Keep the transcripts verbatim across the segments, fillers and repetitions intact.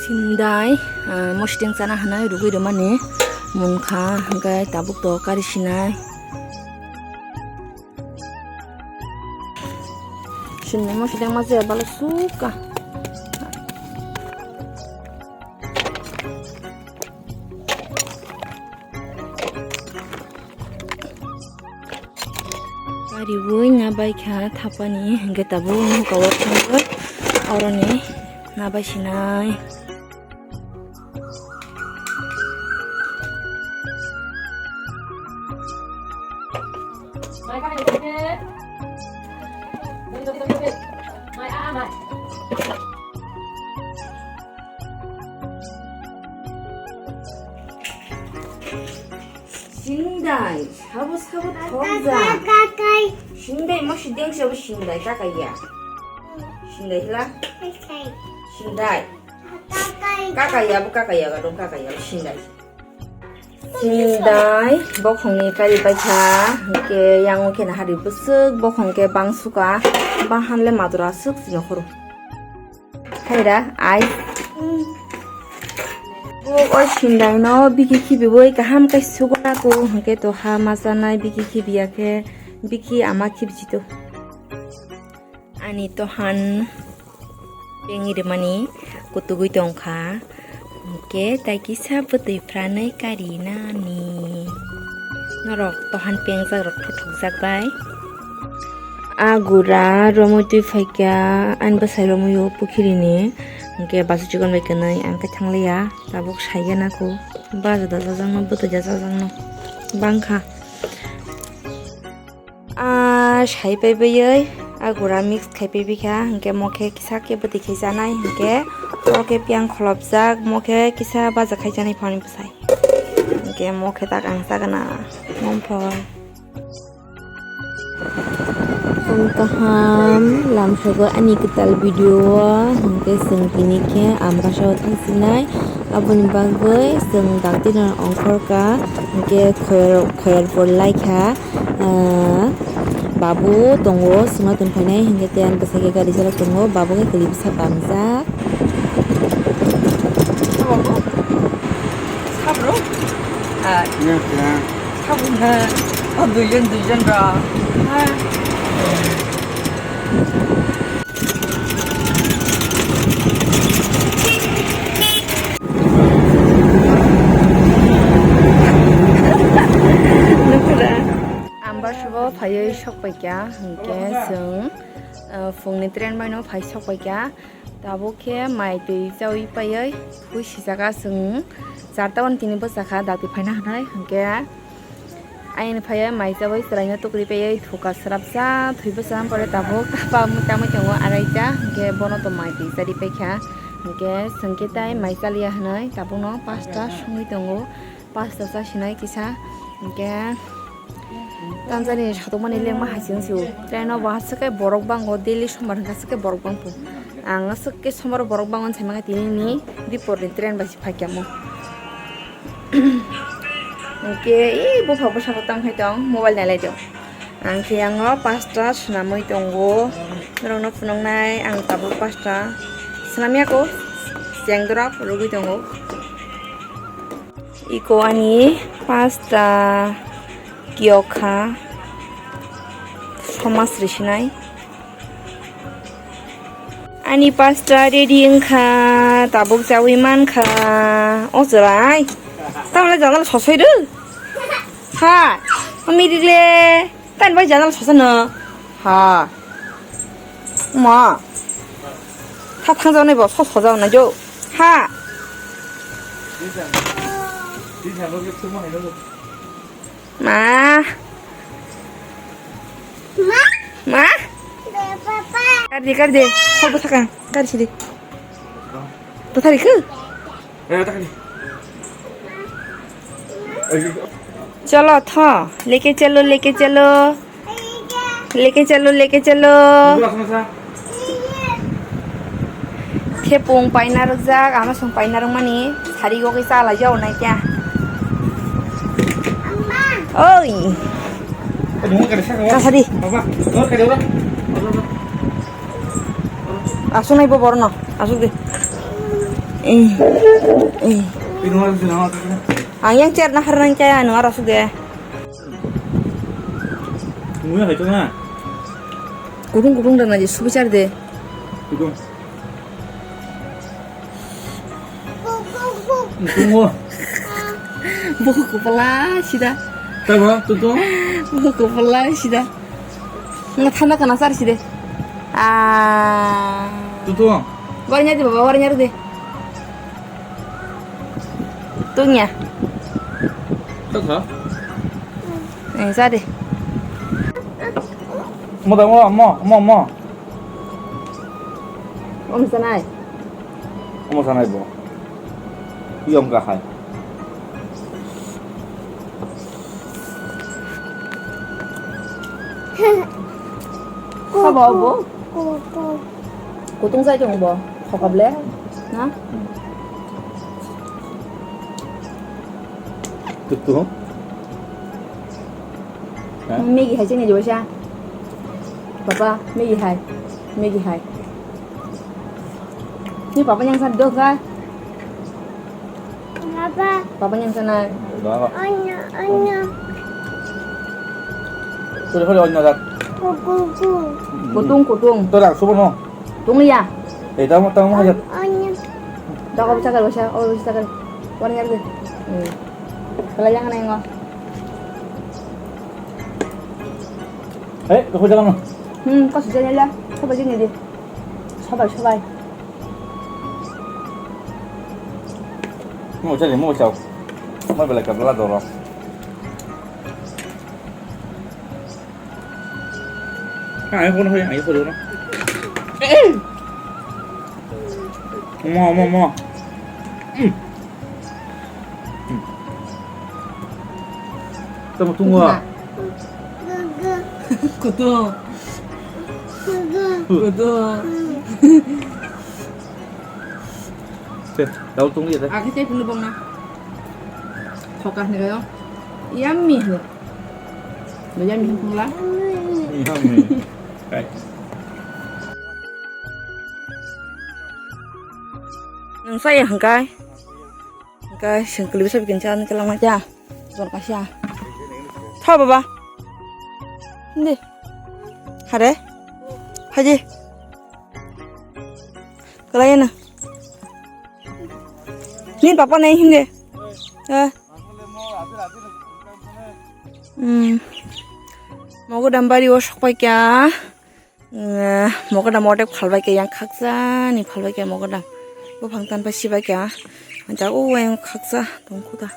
Sindai, ah, mositeng chana hinwi rwgwi rwmani munkha, hwnkhe tabuk to kari sinai. Sinai mositeng ma je balo sukha. Kariui na bai kha thapani, hwnkhe tabuk nokha o thangwi oroni na bai sinai. Sindai, sabo sabo thokjak. Sindai, mositeng sabo sindai, kakaiya. Sindai hila? Sindai. Kakaiya, bo kakaiya, gadong kakaiya, bo sindai. Sindai, bokhongni kari paikha, hwnkhe yang o khe hari bwswk, bokhong khe bangsuka, bahan le madura swk sino khoro. Khaira, ai. Bo o sindai no bikhi khibiui kaham khe suguna ko, hwnkhe to ha ma chanai bikhi khibiya khe, bikhi ama khibiji to. Ani tohan pengwi rwmani kutugwi tongkha, hwnkhe tai kisa bwtwi phranwi kari nani. Norok tohan pengjak rok thothokjak bai. A gura romwi twi phaikha, ani bwsai romwi o pukhirini, hwnkhe basu chikon bai kwnwi ang khe thangliya, tabuk saigana kho, baja da jajakno, bwtwi da jajakno bangkha. A sai paibai, a gura mix khai paibai kha, hwnkhe mo khe kisa khe bwtwi khai chanai, hwnkhe oro khe piyang kholopjak, mo khe kisa baja khai chanai phani bwsai. Hwnkhe mo khe tak ang chagana, mom phai. Phung kaham lamsogo ani kwtal video o, hwnkhe chwng tini khe Ambasa o thangsinai, aboni bagwi chwng dakti no ongkhorka, hwnkhe khoyar, khoyar por laikha, ah, babu tongo, chwngno tong phainai, hwnkhe tei ani bwsai khe gari chalok tongo, babu khe kwlwi bwsa pamjak. Sabro? Ah. Sabro na? Oh, duijon, duijon ra. Ha. Ambasa o phaiwi sok paikha, hwnkhe chwng, ah, phungni train bai no phai sok paikha. Tabuk khe mai twi chaui paiwi phui sijak, chwng charta o tini bwchakha dakti phaina hinwi, hwnkhe ayang phaiwi mai chaui chwraino tukri paiwi thuka swrapsa thwi bwsa pore tabuk tapa mui tamui tongo araita, hwnkhe bono to mai twi chari paikha, hwnkhe chwng khe tai mai chaliya hinwi tabukno pasta songwi tongo. Pasta chasinai kisa, hwnkhe tamjani satokmani lengma hai se wngsi o. Train o bo aswk khe borok bango, daily sombar hwnkhe aswk khe borok bangphu. Ang aswk khe sombar borok bango saimang khe tini ni dipor ni train bai se phaikha mo. Hwnkhe e bupha bwsano tangkhai tong, mobile nailai tong. Ang khe yango pasta swnamwi tongo. Norokno phunuknai ang tabuk pasta swnamya kho, cheng dorap rwgwi tongo. Iko ani pasta kiyok kha, somas risinai. Ani pasta ready wngkha, tabuk chaui mankha. O chwrai, tamle jadal sosoi rw. Ha, mirigle. Tani bai jadal sosa no. Ha. Ma. Tha thang jao nai bo sos ho jao nai jo. Ha. Ma. Ma. Ma. Kar di, kar di. Hol bo thakang. Kar sidi. Bwthari khe? Cholo tho, leke chalo, leke chalo. Leke chalo, leke chalo. Thepung paina rwjak, ama song paina rwmani, sari gogwi chala jao nai kya. Oi. Kasari. Asuk nai bo borno, asuk di. Eh, eh. Ang yang chair na harang kaya anu arasuk de. Muya hai tong na. Kudung kudung dan aja subi char de. Kudung. Kudung. Bo kopala sida. Tabo, tutung. Bo kopala sida. Nga thanda kana sar side. Ah. Tutung. Warnya de baba, warnya de. Tungya. Tata. Eh, sade. Mo da mo, mo, mo, mo. Om sanai. Omo sanai bo. Iyom kahai. Sabo bo? Kutung sai tong bo. Khokable. Na? Kutung. Ha? Maggie hai sini jual sih. Papa, Maggie hai. Maggie hai. Ni papa yang sa dok ha. Papa. Papa yang sana. Dah. Anya, anya. Sorry, sorry, anya dah. Kuku, kuku. Kutung, kutung. Tuh dah, subuh no. Tung ya. Eh, tamu, tamu aja. Anya. Dah kau bisa kan, bisa, oh bisa kan. Warna ada. Hmm. Kalau yang mana yang kau? Eh, kau jangan. Hmm, kau sudah nyala. Kau baju ni deh. Sabai, sabai. Mo chali, mo chao. Mo belai ka bla doro. Ka ai phone hoi, ai phone na. Mo, mo, mo. Hmm. Tamo tungo. Kutung. Kutung. Te, daw tung dia te. Aku cek dulu bang na. Thokah ni kayo. Yummy ni. Lo yummy ni pula. Yummy. Kai. Nang saya hangkai. Hingke sengkuli bisa bikin chan kelang aja. Zor kasia. Tho baba. Hindi. Hare. Haji. Kelai na. Ni papa nai hindi. Eh. Hmm. Mogodam bari o sokpai kya. Mogodam ordek phalbai khe yang khakjani phalbai khe mogodam. Buphang tanpai sibai khe. Jao yang khakja tongkhu da.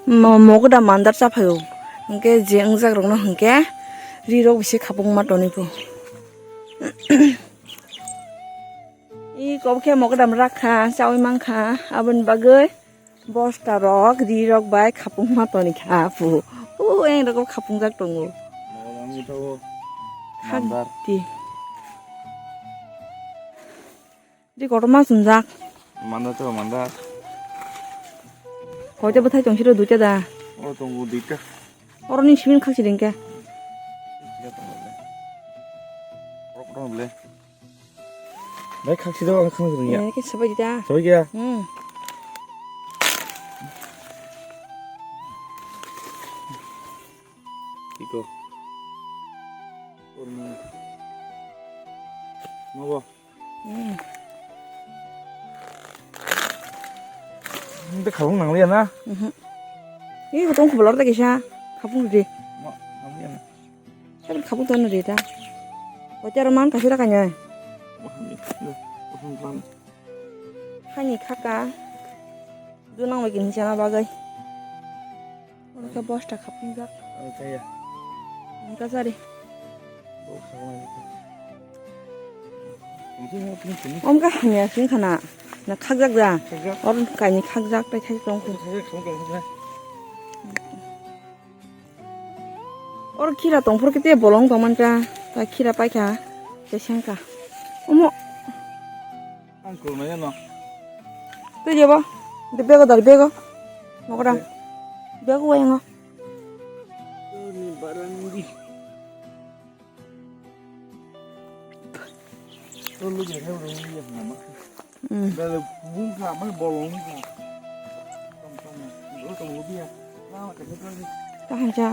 Mogodam mandar chaphaio. Hingke je wngjak rokno hingke ri rok bisi khapung ma tonipo. I kobokhe mogodam rakha chawi mankha aboni bagwi. Bosta rok, ri rok bai khapung ma toni kha apu. O eng rok khapung jak tongo. Nang ito mandar. Di. Di kotor ma sungjak. Mandar to mandar. Hoite bwthai tong siro duita da. O tongo duita. Oro ni simin khak siding ke. Rok rok le. Bai khak sida ang khang ya. Eh, ke sabai da. Sabai ya. Hmm. Iko. Mabo. Hmm. Ini khabung nang liya na. Mhm. Ini khabung khublor ta kisa. Khabung di. Ma, nang liya na. Kan khabung tano rita. Hoite aro man kaisa kanya. Hani khaka. Dunang lagi ni chana bagai. Oro khe bosta khapung jak. Kaya. Engka sari. Bo khabung. Omka hamya sing khana. Na khakjak ja. Khakjak. Oro kaini khakjak tai thai tong. Khakjak, khakjak, khakjak. Oro khira tongphuru khe tei bolong tongmankha, ta khira paikha, tei sengkha. Omo. Ang kulmaya no. Tei jebo, de bego dar bego. Mokra. Bego wayango. Ni barang di. Hmm. Tahan cha.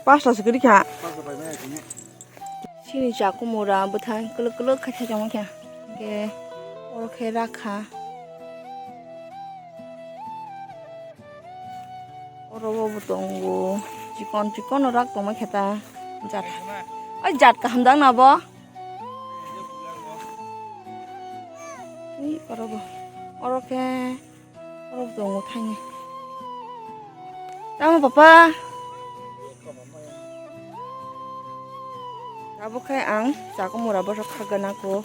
Pasta se kiri kha. Sini cha kumura bwthai kwlwk kwlwk khaithai tongma khe. Hwnkhe oro khe rakha. Oro bo bo tongo. Chikon chikon rak tongma khe ta. Jat. Oi jat kaham dang na bo. Ui, oro bo. Oro khe, oro bo tongo thaini. Tamo papa? Abo khe ang chakumura bwswk khagana ko.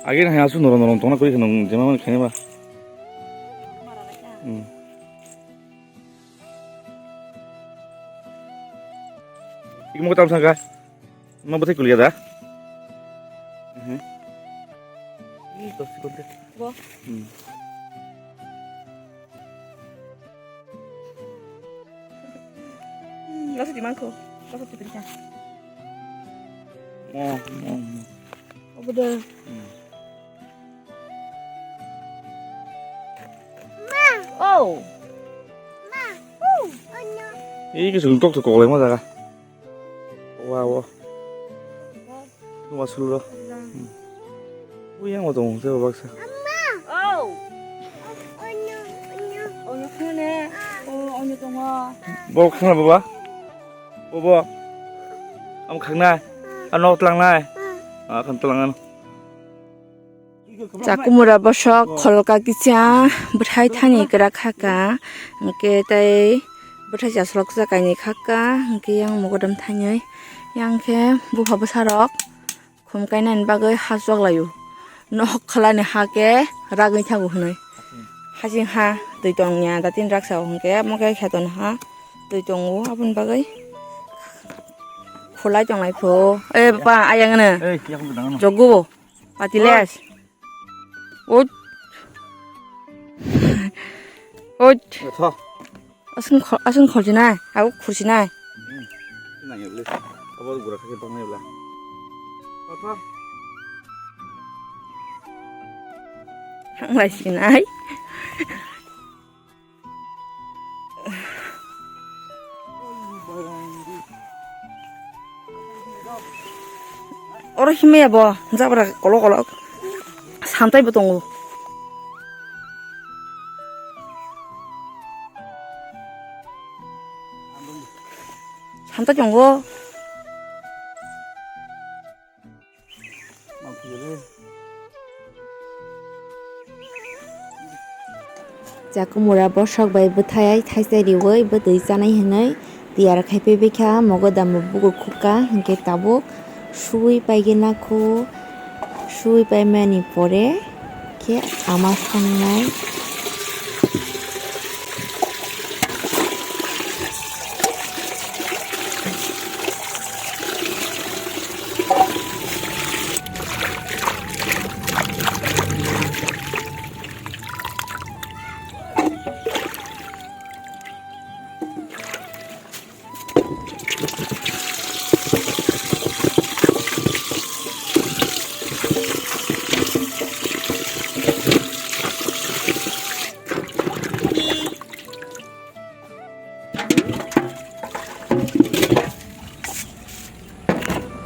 Age na hayasu norom norom tongna kuri kheno jema mani khaima. Hmm. Iki mo tam sangka. Ma bwthai kuliya da? Mhm. Ih, tosi konte. Bo. Hmm. Hmm, gasa di mangko. Gasa di berikan. Oh, oh, oh. Apa dah? Hmm. Oh. Ih, kisung tok tok kolai ma jaga. Wa, wa. Wa sulu. Uyang wa tong, tebo baksa. Oh. Onyo khne. Oh, onyo tongo. Bo khna baba. Bobo. Am khagna. Ano tlangnai. Ah, kan tlangan. Chakumura bosok kholka kisa bwthai thani kwrak khaka, hwnkhe tei bwthai chaslokjak kainwi khaka, hwnkhe yang mogodam thanwi yang khe bupha bwsarok khum kainani bagwi ha chok laio. Nok khlani ha khe ragwi thago hwnwi. Hasing ha twi tongya datini raksa o hwnkhe omo khe kheton ha twi tongo aboni bagwi khulai tonglai pho. E bapa ayang no. Ei, yakung dang no. Jogo. Patiles. Ut. Ut. Tho. Aswng khol, aswng kholsinai, abo khursinai. Hmm. Nang ya, bles. Abo gura kha khe tong ya, bla. Tho, tho. Hanglai sinai. Oro himya bo jabra kolok kolok santai bo tongo. Santai tongo. Chakumura bosok bai bwthai thaisa riwi bwtwi chanai hwnwi tiyar khai phai kha mogodam bukur khukha hinkhe tabuk sui paigwna khu sui paimani pore khe ama songnai.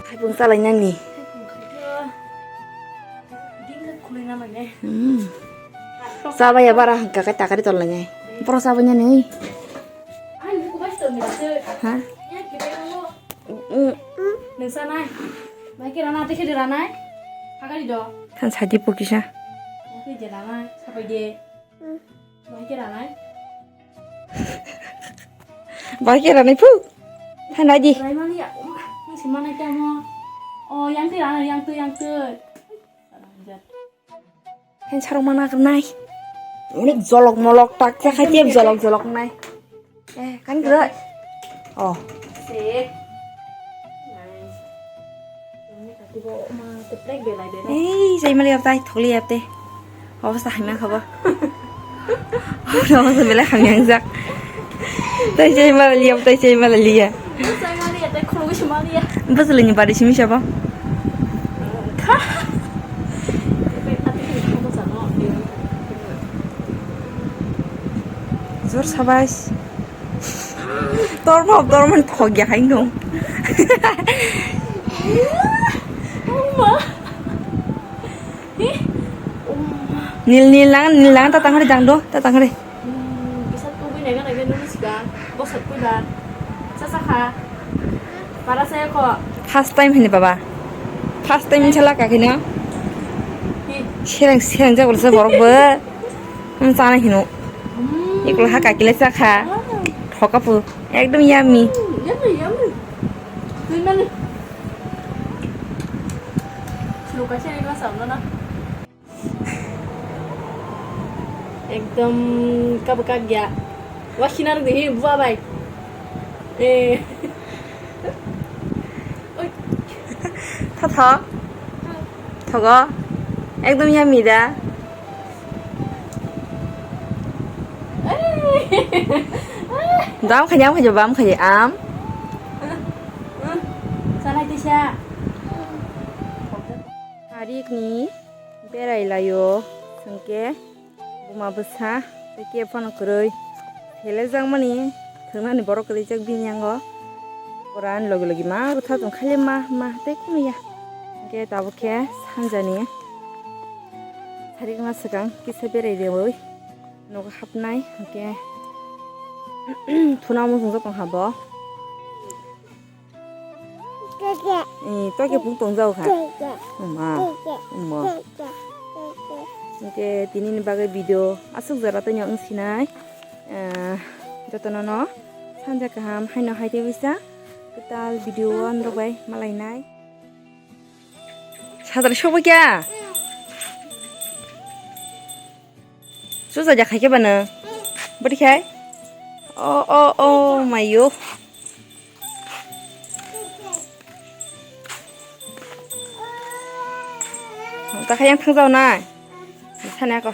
Khaipung chalainani. Hmm. Chabaya bara hwnkha khe takari torlainai. Borok chabainani. Ha? Mm. Nung sanai. Bai khe rana, tei khe de ranai. Hagari do. Than sadi pokisa. Bai khe de ranai, sabai de. Bai khe ranai. Bai khe ranai phu. Than nai di. Rai mani ya, nung si manai tamo. O, yang twi ranai, yang twi, yang twi. Hen sarok mana nai. Ini jolok molok tak tak hai tiap jolok jolok nai. Eh, kan gede. Oh. Sip. Nice. Ini kaki bawa ma teplek belai belai. Eh, saya melihat tai tholi ya teh. Obostha hamya khabo. Obostha belai hamya jak. Tai chai maliya, tai chai maliya. Bwswlwini bari simi sabo. Kha. Jor sabais. Tormo, tormo thok ya hai no. Nil, nil lang, nil lang, ta tangri dang do, ta tangri. Hmm, bisa tubui nega nega nunu sika, bosok kuda, sasa kha, para saya ko. First time hini baba, first time chala kakina. Hi. Serang, serang jago sa borok bo. Hmm, sana hino. Hmm. Ikul ha kakile sa kha. Ah. Thokapu, ekdom yummy. Hmm, yummy, yummy. Tui mani. Suruh kasih ini mas, na. Ekdom kabukak ya. Wah, sinar gini, buah bai. Eh. Oi. Tha tha. Thogo. Ekdom yummy da. Dam khanya khanya bam khanya am. Salai tisa. Tarik ni. Berai laio, hwnkhe buma bwsa tei khe phano kwrwi. Phelejak mani thwngnani borok kwrwijak bini yango. Pura ani logi logi ma rwtha tong khaile ma ma tei kunu ya. Hwnkhe tabuk khe sanjani sarikma swkang kisa berai rewi nogo hapnai hwnkhe thuna muchungjak tong habo. Eh, to ke pung tong jau kha. Ma. Ma. Hwnkhe tini ni bagwi video aswk jora tei wng sinai. Eh, joto no no sanja kaham haino hai tei bisa kwtal video o norok bai malai nai. Sadar sobo kya? Susa ja khai ke bana. Bari khai. Oh, oh, oh, mayo. Ta khai yang thang jau nai. Sana ko.